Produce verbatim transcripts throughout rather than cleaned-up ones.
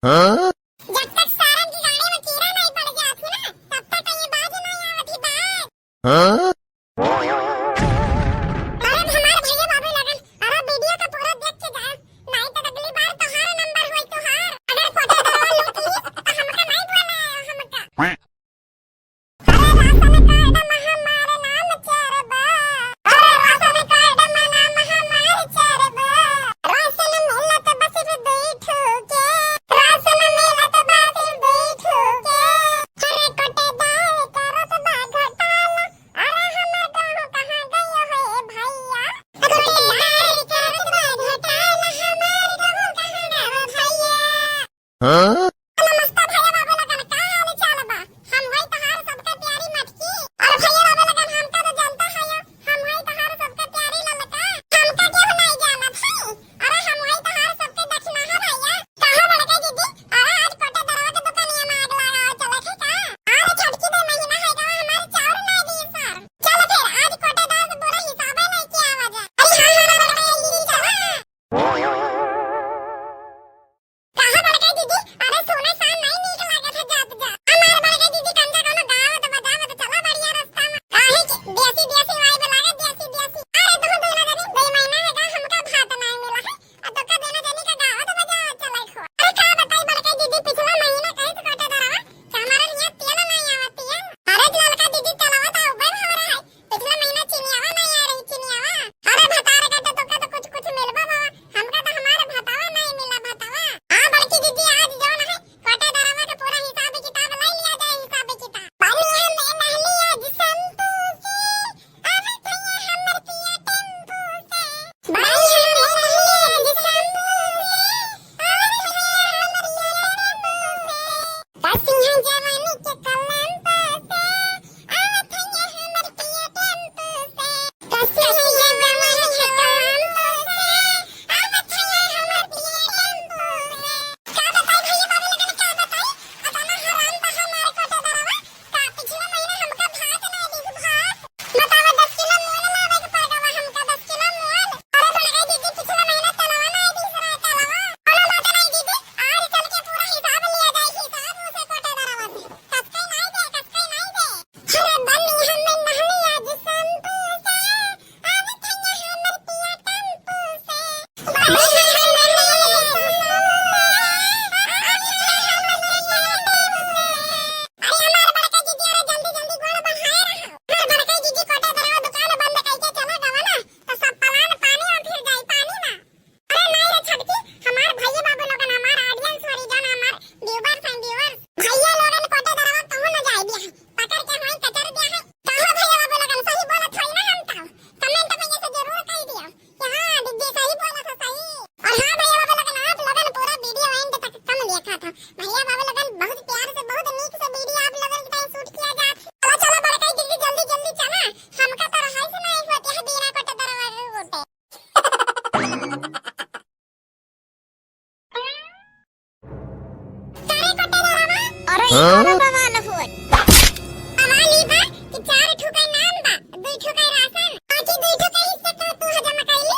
हाँ? जब तक सारन की गाड़ी में कीड़ा नहीं पड़ जात ही ना, तब तक ये बाज नहीं आवत ही बाज। हाँ? अरे हमार भैया बाबू लगन, अरे वीडियो का पूरा देख के जाए, नहीं तो अगली बार तोहार नंबर होई तोहार। अगर कोटेदरवा लूट ली, तो हमका नहीं बोले, हमका। अरे राशन कार्ड में हमार नाम चरबा। अरे राशन कार्ड में नाम हमार चरबा। राशन मिलत बस दुई ठो के। राशन मिलत बस दुई ठो के। अरे कोटेदार करत बा घोटाला। अरे हमार गहूं कहाँ गयो हे भैया? कोटेदार करत बा घोटाला। हमार गहूं कहाँ गयो भैया? हाँ? नमस्ते भैया बाबू लोगन, का हाल चाल बा? हम होई तोहार सबके प्यारी मटकी। अरे भैया बाबू लोगन, हमका तो जानता है यो, हम होई तोहार सबके प्यारी ललका। हमका केहू नहीं जानत है। अरे हम होई तोहार सबके दक्षिणा है भैया। कहाँ बड़का दीदी? अरे आज कोटेदरवा के दुकानिया में आग लगाओ चले थे का? अरे छटकी दे महीना है गवा हमारे चाउर नहीं दी सर। चल फिर आज कोटेदार से पूरा हिसाबे लेके आवा जा। अरे हाँ, हाँ, हाँ, बड़का दीदी, चला। कहाँ बड़का दीदी? अरे सोना सान नहीं नीक लागत है जात जात। हमार बड़का दीदी कंजा कोनो गावत बजावत चला बढ़िया रास्ता में। काहे कि देसी देसी vibe लागे, देसी देसी। अरे तू दोनों जनी बेईमाना है का, हमका भात नहीं मिला है। आ तो का दोनों जनी का गावत बजावत चले खो। अरे का बताई बड़का दीदी, पिछला महीना कहे तो कोटेदरवा कि हमारे लिए तेल नहीं आवत तेल। अरे ललका दीदी तेलवा तो उबल हो रहा है। पिछला महीना चिनियावा नहीं आ रही, चिनियावा। अरे भतार का तो तोका तो कुछ कुछ मिलबा बाबा, हमका तो हमारे भतावा नहीं मिला भतावा। हाँ बड़की दीदी, आज जौन है कोटेदरवा के पूरा हिसाब किताब ले लिया जाए, हिसाब किताब। बनिया में नहली आज संतू से, अब थैया हमर पिया टेम्पू से। बनिया में नहली आज संतू से, अब थैया हमर पिया टेम्पू से। कसिया जवानी के कलम पे से, आवत है ये हमर पिया टेम्पू से। कसिया जवानी के कलम पे से, आवत है ये हमर पिया टेम्पू से। का बताई भैया बाबू लोगन, का बताई? अतना हराम बा हमार कोटेदरवा। का पिछला महीना हमका भात ना दी भात। बतावा, दस किलो मोल लावे के पड़ गवा हमका, दस किलो मोल। अरे बड़का दीदी, पिछला महीना तेलवा ना दी सरा तेलवा। कोनो बात नहीं दीदी, आज चल के पूरा हिसाब लिया जाए, हिसाब उसे कोटेदरवा से। कसके नहीं दे, कसके नहीं दे। अरे बनिया में नहली आज संतू से, अब थैया हमर पिया टेम्पू से। बनिया में नहली आज संतू से, अब थैया हमर पिया टेम्पू से। अरे हमार बड़का दीदी, अरे जल्दी जल्दी गोड़ बहाए रहा। हमार बड़का दीदी कोटेदरवा दुकान बंद कइके चला गवा ना, तो सब plan पानी में फिर जाई, पानी में। अरे नहीं रे छटकी, हमार भैया बाबू लोगन, हमार audience वाली जन, हमार viewers and viewers, भैया लोगन कोटेदरवा कहूँ न जाए दिया है, पकड़ के वहीं कचर दिया है। कहो भैया बाबू लोगन, सही बोलत होई ना हम तो, comment में ये से जरूर कह दियो। कि हाँ, दीदी सही बोला था, सही। और हाँ, भैया बाबा लोगन, आप लोगन पूरा video end तक कम देखा था। भैया बाबा लोगन बहुत प्यार से, बहुत नीक से video आप लोगन के time shoot किया जात। चलो, चलो, बड़का दीदी, जल्दी, जल्दी चला। हमका तो रहाई से नहीं होती है बिना कोटेदरवा के कोटे। करे कोटेदारवा। अरे, हाँ? ई कौन बवाल होत? बवाल ई बा कि चार ठो के नाम बा, दुई ठो के राशन, बाकी दुई ठो के हिस्सा का तू हजम कैली?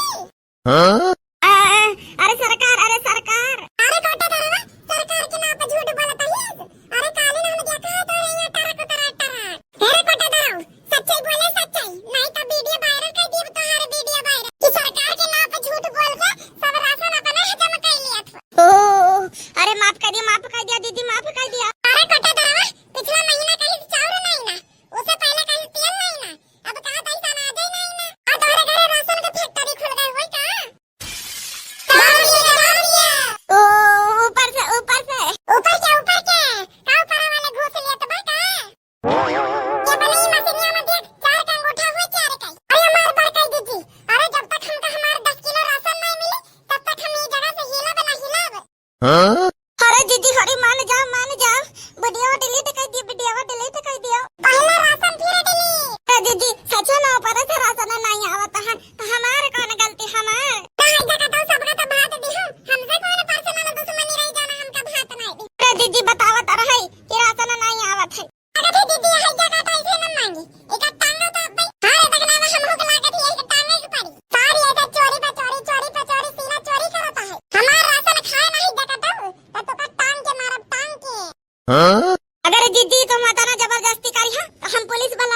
हाँ? अ, अ, अरे सरकार, अरे सरकार। अरे कोटेदारवा, सरकार के नाम पे झूठ बोलत हईस। अरे काली ना हम देखा है तो यहाँ टरक, टरक, टरक। हे रे कोटेदारवा, सच्चाई बोले, सच्चाई, नहीं तो video viral कर दीब, तोहार video viral कि सरकार के नाम पे झूठ बोल के सब राशन अपने हजम कर लिया था। ओ, अरे माफ कर दिया, माफ कर दिया दीदी, माफ कर दिया। अरे कोटेदारवा, पिछला महीना कहीं चाउर नहीं ना, उससे पहले कहीं तेल नहीं ना, अब कहा था ऐसा ना आ जाए नहीं ना, और तोहरे घरे राशन के factory खुल गए होई का?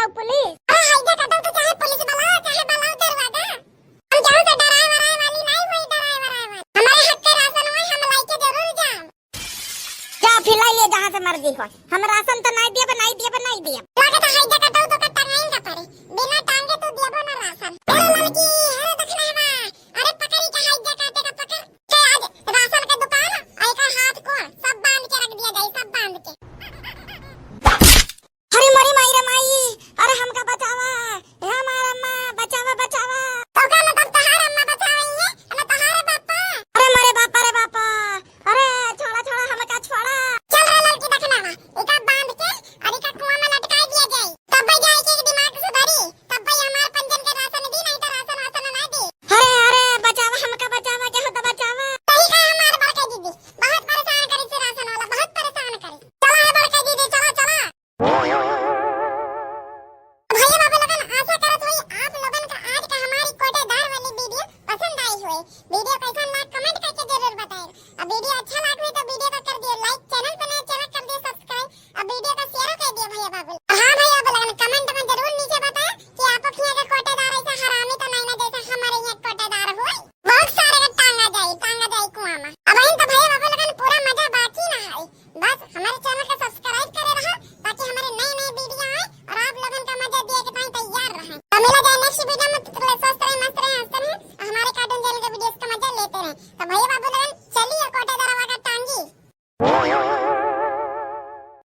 पुलिस। अरे, हाय, देखा तो, तो चाहे पुलिस बुलाओ, चाहे बुलाओ दरोगा। हम केहू से डराए वराए वाली नहीं होई, डराए वराए वाली। हमारे हक के राशन होई, हम लाइके जरूर जाम। जा, फिर लाई ले जहाँ से मर्जी हो, हम राशन